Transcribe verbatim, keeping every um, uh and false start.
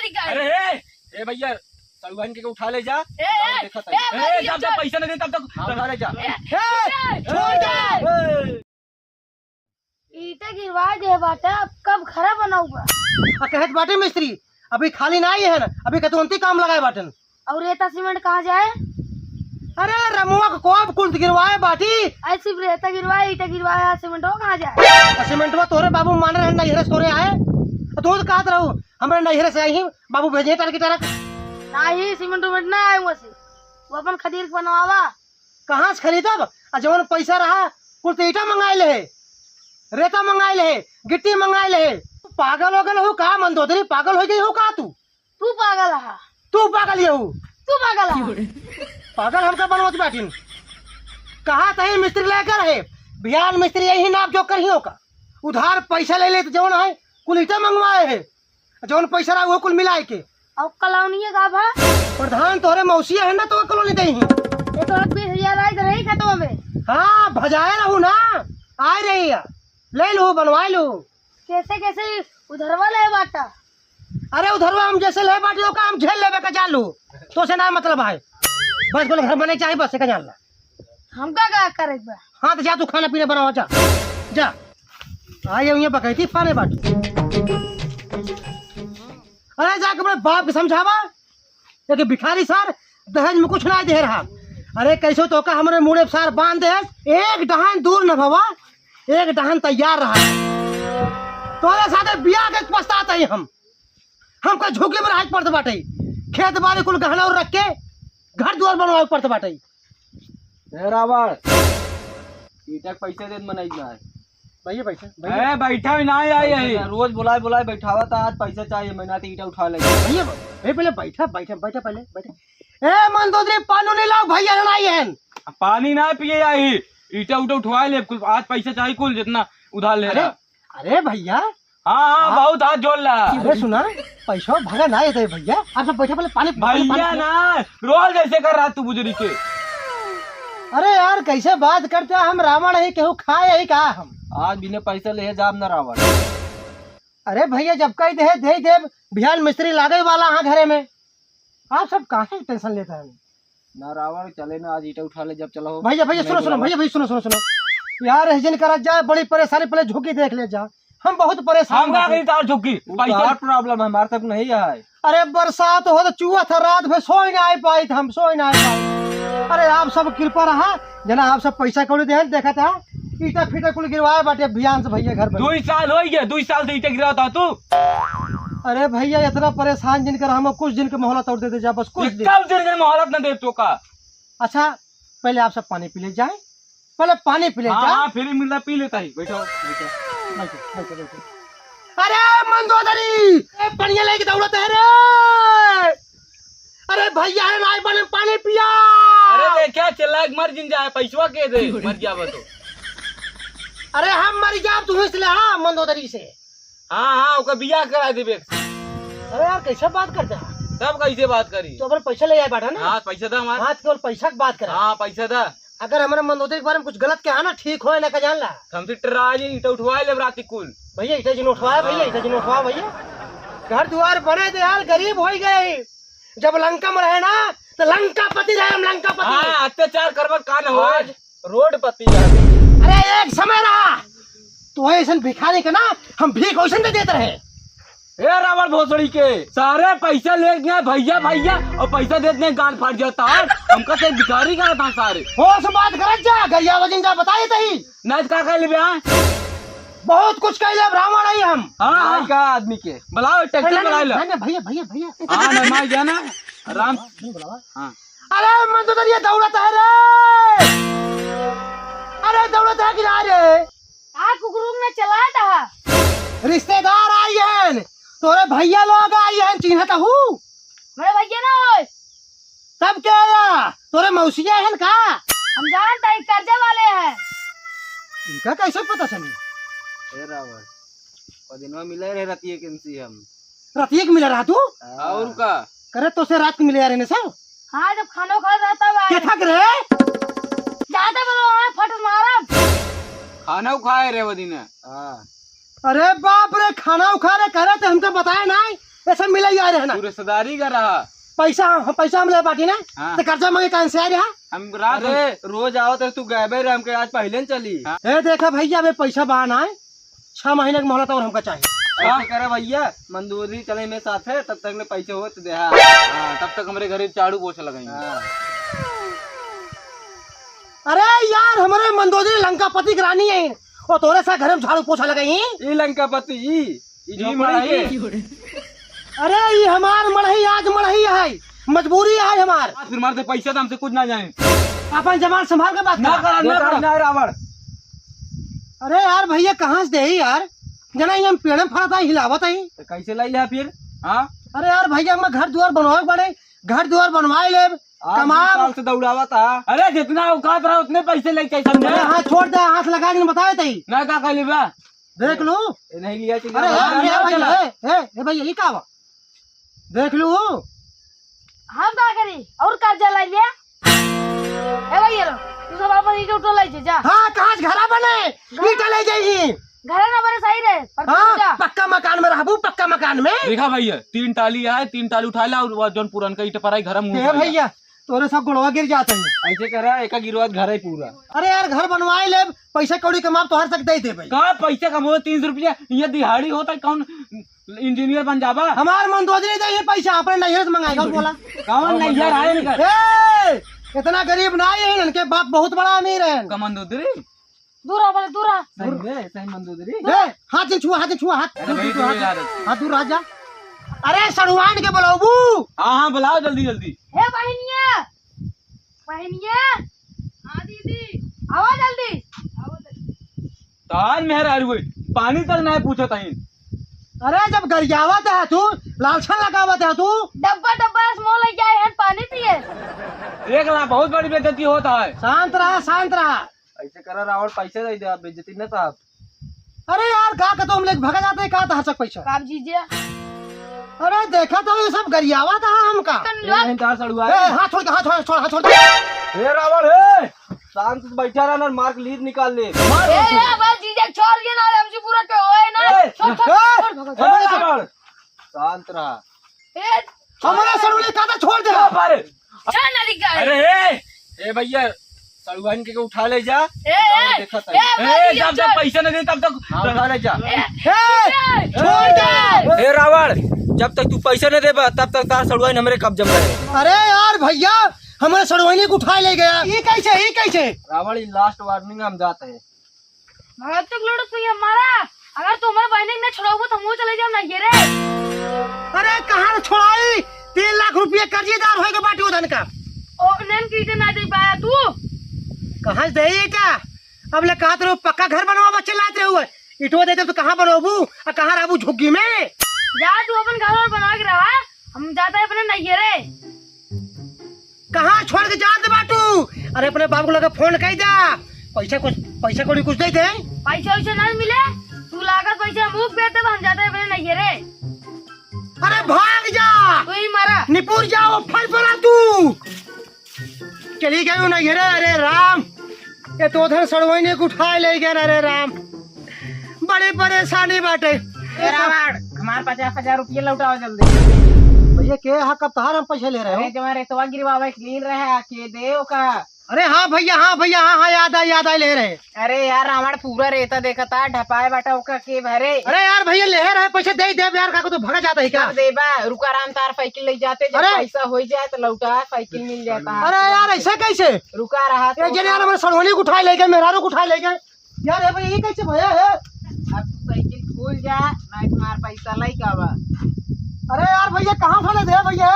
अरे, ए, ए भैया, सलवान के उठा ले जा। ए, ए, देखा था। ए, ए, भैया, जब तक पैसा नहीं दे, तब तक हाँ, उठा ले जा। ए, ए, छोड़ दे। ए। ईंटे गिरवाए दे बाटे, अब कब घरा बनाऊबा? आ, कहत बाटे मिस्त्री, अभी खाली ना आई है ना, अभी कतुरंती काम लगाए बाटन। और रेता सीमेंट कहाँ जाए? अरे रमुआ को कोब कुल गिरवाए बाटी। ऐसी रेता गिरवाए, ईंटे गिरवाए, आ सीमेंटवा कहाँ जाए? आ सीमेंटवा तोरे बाबू माने रहे, नैहरे से तोरे आए। आ तू तो कहत रहू, हमरे नैहरे से आई ही, बाबू भेजे ट्रक ट्रक। नाही, सीमेंट उमेंट ना आए वैसे, वो अपन खदीर के बनवावा। कहाँ से खरीदब? आ जवन पैसा रहा, कुल तो ईंटा मंगाए ले है, रेता मंगाए ले है, गिट्टी मंगाए ले है। पागल हो गए हो का मंदोदरी? पागल हो गई हो का तू? तू पागल हा। तू पागल ये हो। तू पागल हा। पागल हमका बनवत बाटिन। कहा तही मिस्त्री लेकर है, बिहान मिस्त्री यही नाप जो करियो का। उधार पैसा ले ले तो जवन है, कुल ईंटा मंगवाए है। जौन पैसा रहा, वो कुल मिलाए के। और कॉलोनी का भा? प्रधान तोहरे मौसी है ना, तो कॉलोनी दे ही। एक लाख बीस हजार आई तो रही खतवा में। हाँ, भजाए रहू ना, आए रही है, ले लो, बनवाए लो। कैसे, कैसे उधरवा ले बाटा? अरे उधरवा हम जैसे ले बाटी, ओका हम झेल लेबे का, जा लो, तो से ना मतलब है। बस बोले घर बने चाहिए, बस एक जान ला। हमका का करे के बा? हाँ, तो जा तू खाना पीना बनावा, जा, जा। आ ये उइयाँ बकैती फाने बाटी। अरे जाके अपने बाप के समझावा, ये कि भिखारी सार दहेज में कुछ ना दे रहा। अरे कैसे तो का हमरे मुड़े सार बांध दे, एक डहान दूर न भवा, एक डहान तैयार रहा। तोरे साथे बियाह के पछतात है हम। हमका झुग्गी में रहे के पड़त बाटे, खेत बाड़ी कुल गहना और रख के घर दुआर बनवावे के पड़त बाटे। ए रावण, ईटा के पैसे दे, मनई ना है। भैया पैसा, भैया। ए, बैठा ही ना आई है। रोज बुलाए बुलाए बैठावा था, आज पैसा चाहिए, महीना तो ईटा उठा ले। भैया, भैया पहले बैठा, बैठा, बैठा पहले, बैठा। ए मंदोदरी, पानी नहीं लाओ, भैया ना आई है। पानी ना पिए आई, ईटा उठा उठवा ले कुल, आज पैसा चाहिए कुल, जितना उधार ले अरे, रहा। अरे भैया। हाँ, हाँ, हाँ। बहुत हाथ जोड़ ला। अरे सुना, पैसा भगा ना येत है भैया, आप सब बैठा पहले पानी, पानी, भैया पानी। ना, रोज ऐसे कर रहा तू बुजुर्ग के। अरे यार, कैसे बात करता, हम रावण ही, केहू खाए ही का हम? आज बिना पैसा ले जाब ना रावण। अरे भैया, जब कही दे, दे देब, बिहान मिस्त्री लागे वाला हाँ घरे में। आप सब काहे टेंशन लेता है? ना रावण, चले ना, आज ईटा उठा ले, जब चला हो। भैया, भैया, नहीं सुनो, सुनो, बुलावा। भैया, भैया, सुनो, सुनो, सुनो। यार, ऐसे नहीं करा जाए, बड़ी परेशानी, पहले झुकी देख ले जा। हम बहुत परेशान हम का हैं। कहीं तार झुकी? वो पैसा तोहार problem है, हमारे तक नहीं है। अरे, बरसात हो तो चुआ था, रात भर सोई ना आई पाई था, हम सोई ना आई पाई। अरे, आप सब कृपा रहा, जना आप सब पैसा कौड़ी देहन, देखा था, ईटा फीटा कुल गिरवाए बाटे बिहान से भैया घर पर। दुई साल होइ गया, दुई साल से ईटा गिरावत हा तू। अरे भैया, इतना परेशान जिन कर, हम कुछ दिन के मोहलत और दे दे जा, बस कुछ दिन। इतना दिन के मोहलत ना दे तो का? अच्छा, पहले आप सब पानी पी ले जाए, पहले पानी पी ले हाँ, जा। हाँ, free मिलता, पी लेता ही। बैठो, बैठो। बैठो, बैठो, बैठो। अरे मंदोदरी, ए, पनिया लेके दौड़त है रे। अरे भैया है, नाई बने पानी पिया। अरे देखा, चिल्ला के मर जिन जाए, पैसवा के दे, मर जाबा तो। अरे हम मर जाब तुम्हें से ले, हाँ, मंदोदरी से। हाँ, हाँ, ओकर बियाह करा देबे। अरे यार, कैसे बात करता है? तब कैसे बात करी? तो अपन पैसा ले आए बाटा ना? हाँ, पैसा दा हमार। हाँ, तो केवल पैसा की बात करा। हाँ, पैसा दा। अगर हमारे मंदोदरी के बारे में कुछ गलत कहा ना, ठीक होए ना का जान ला। हमसे टर्रा जी, ईटा उठवा लेब राती कुल। भैया, ईटा जिन उठवाया भैया, ईटा जिन उठवाया भैया। घर दुआर बने दे यार, गरीब होइ गए। जब लंका में रहे ना, तो लंकापति रहे हम, लंकापति। हाँ, अत्याचार करबत का न होए। आज रोडपति आ गए। अरे, एक समय रहा, तो ऐसन भिखारी के ना, हम भीख वैसन दे देत रहे। ए रावण भोसड़ी के, सारे पैसा लेत गए भैया, भैया, और पैसा देत नहीं, गाल फाट जाता है। हमका से भिखारी कहा था सारे। होश बात करत जा, गरिया वजन जा बताए तही। नहीं तो का कर लेबे, हाँ? बहुत कुछ कह ले, ब्राह्मण है हम। हाँ, हाँ। का आदमी के? बुलाओ, ट्रैक्टर नहीं, बुला नहीं, लो। नहीं, नहीं, भैया, भैया, भैया। हाँ, नहीं, मैं जाना। राम। नहीं बुलावा। हाँ। अरे, मंदोदरी दौड़त है रे। अरे, दौड़त है कि ना रे? आ कुकुरुम में चला था। रिश्तेदार आई हैं, तोरे भैया लोग आई हैं, चिन्हत हूँ। मेरे भैया ना होए। तब क्या आया? तोरे मौसिया हैं का? हम जानते हैं, कर्जा वाले हैं। इनका कैसे पता चली? ए रावण, वो दिनवा मिले रहे रतिये के इनसे हम। रतिये के मिले रहा तू? हाँ। और का? करे तो से रात के मिले आ रहे ने सब? हाँ, जब खाना खा रहा तब आए। के थक रहे? ज्यादा बोलो, हाँ, फट मारब। खाना खाए रहे वो दिन। हाँ। अरे बाप रे, खाना खा रहे, करे तो हमको बताए नहीं। ये सब मिला ही आ रहे ना। तू रिश्तेदारी का रहा। पैसा, हम, पैसा हम ले बाटी ना, हाँ। तो कर्जा मांगे कहाँ से आ रहा? हम रात अरे, रोज आवत रहे, तू गायबे रहे, हमके आज पहले न चली। हाँ। ए, देखा भैया, अबे पैसा बा ना है, छह महीने की मोहलत और हमका चाहिए। ऐसे हाँ। करा भैया, मंदोदरी चले मेरे साथ है, तब तक ले पैसे होत दे, हाँ। हाँ, तब तक हमरे घरे झाड़ू पोछा लगाई। हाँ। अरे यार, हमरे मंदोदरी लंकापति की रानी है, वो तोरे सा घर में झाड़ू पोछा लगाई। ई लंकापति, ई, ई ई झोपड़ा मड़ई है। के। अरे, ई हमार मड़ई, आज मड़ई है, मजबूरी है हमार। आज फिर मार दे पैसा, तो हमसे कुछ ना जाने। अपन जबान संभाल के बात ना कर। करा, ना ना करा। ना रावण। अरे यार भैया, कहाँ से देही यार? जना ही हम पेड़ में फरत आई, हिलावत आई। तो कैसे लाई लिया फिर? हाँ? अरे यार भैया, हम घर दुआर बनवाए बड़े, घर दुआर बनवाए लेब, आप कमाब। बीस साल से दौड़ावा था। अरे जितना औकात रहा उतने पैसे लेके आई समझे? अरे हाँ, छोड़ दे, हाथ लगा के बताए तई। ना का कहली बा? देख लू। ए, नहीं लिया चाहिए। अरे ना, यार, ना ए भैया, चला। ए, ए, ए भैया, ये का बा? देख लू। हम का करी? और कर्जा लाई ले? ए भैया लो, तू सब अपन ईंट उठा लाई जा। हाँ, कहाँ से घरा बने? ईंट ले जाई। घरे ना बने सही रहे, पर तू हाँ, जा। पक्का मकान में रहबू, पक्का मकान में। देखा भैया, तीन टाली है, तीन टाली उठा ला और वो जौन पुरनका ईंट पराई घर में ए उठा ला। भैया, तोरे सब गोड़वा गिर जात है। ऐसे करा, एका गिरवा घरे पूरा। अरे यार, घर बनवाए ले, पैसा कौड़ी कमाब, तोहर तक दे दे भाई। का पैसा कमाओ, तीन सौ रुपया, ये दिहाड़ी होता है, कौन इंजीनियर बन जाबा? हमार मंदोदरी दे ये पैसा, अपने नैहर से मंगाएगा, बोला। कौन नैहर आए इनका? ए, इतना गरीब ना है, इनके बाप बहुत बड़ा अमीर है। का मंदोदरी? दूर आ, बोले, दूर आ। सही में, सही मंदोदरी? ए, हाथ से छुआ, हाथ से छुआ, हाथ। अरे दूर, भाई, दूर, दूर दूर, यार। हाथ दूर रह जा। अरे, सड़ुआइन के बुलाबू। हाँ, हाँ, बुलाओ जल्दी, जल्दी। हे बहिनिया, बहिनिया। हाँ दीदी। आवा जल्दी। तार मेहरारू है, पानी तक ना पूछत हईन। अरे, जब गरियावत है तू, लालछन लगावत है तू। डब्बा डब्बा से मुँह लेके आए हैं पानी पिए। देख ला, बहुत बड़ी बेइज्जती होता है। शांत रहा, शांत रहा। ऐसे करा रावण, पैसे दे दे, आप बेइज्जती न साहब। अरे यार, का कहतो हम लेके भगा जाते, का तहचक पैसा? का जीजे? अरे देखा तो ये सब गरियावा था हमका। ए, नहीं, तार सड़ुआ ए, है। हाथ छोड़ दे, हाथ छोड़, छोड़, हाथ छोड़ दे। ए रावण, ए, शांत से बैठा रहा ना, मार के लीद निकाल ले। मार ए, उसको। ए, बस जीजे छोड़ दिए ना, हमसे पूरा के होए ना। ए, छोड़, छोड़, ए, छोड़, भगा, ए, छोड़। रावण, शांत रहा। ए, हमारा सड़ुआ का तो छोड़ दे। बाप रे। छोड़ ना दिखा। अरे, ए, ए भैया, सड़ुआइन के उठा ले जा। ए, ए, देखा था। ए, ए, भैया, जब तक पैसा न दे, तब तक हाँ, उठा ले जा। ए, ए, ए, छोड़ दे। ए, रावण, जब तक तू पैसा न देबा, तब तक तार सड़ुआइन हमरे कब्जा में रहे। अरे यार भैया, हमरे सड़ुआइन के उठा ले गया। ई कैसे, ई कैसे? रावण, ई last warning, हम जाते हैं। भगत तू लूट तू ये मारा, अगर तू हमारे बहन के नहीं छुड़ाओगे तो हम चले जाओ ना ये रे। अरे कहाँ से छोड़ाई? तीन लाख रुपये कर्जीदार होए के बाटी उधन का। ओ, नैन की इटे ना दे पाया तू। कहाँ से देई का? अब ले कहत रहो पक्का घर बनवावा चिल्लात रहे हुए। इटवा दे दे तो कहाँ बनवाबू? आ कहाँ रहबू झुग्गी में? जा तू अपन घर और बना के रहा, हम जाते हैं अपने नैहरे। कहाँ छोड़ के जात बाटू? अरे अपने बाबू को लगे फोन कई दे, पैसा कुछ, पैसा कौड़ी कुछ दे दे। पैसा वैसा नहीं मिले, तू लागत पैसा मुख दे दे, हम जाते हैं अपने नैहरे। अरे भाग जा। तू ही मारा। निपुर जाओ, फल फला तू। चली गई ना ये रे, अरे राम, ये तो उधर सड़वइने के उठाए ले गए, अरे राम, बड़ी परेशानी बाटे। ए रावण, हमार पचास हजार रुपये लौटाओ जल्दी। भैया के हा, कब तहार हम पैसे ले रहे हो? अरे जमा रेतवा गिरवावे के लीन रहे, के दे ओका। अरे हाँ भैया, हाँ भैया, हाँ, हाँ, याद आए, याद आए, ले रहे। अरे यार, रावण पूरा रेता देखता, ढपाए बाटा ओका के भरे। अरे यार भैया, ले रहे पैसे, दे दे यार, का को तो भगा जाता है क्या? कब देबा? रुका राम, तार साइकिल ले जाते, जब अरे! पैसा हो जाए तो लौटा, साइकिल मिल जाता। अरे यार, ऐसे कैसे? रुका रहा तो एक जने यार हमारे सड़वनी को उठाए ले गए, मेहरारू को उठाए ले गए। यार, ए भाई, ये कैसे भैया है? अब तू साइकिल खोल जा, नहीं तुम्हारा पैसा लाई का बा। अरे यार भैया, कहाँ उठा ले दे भैया?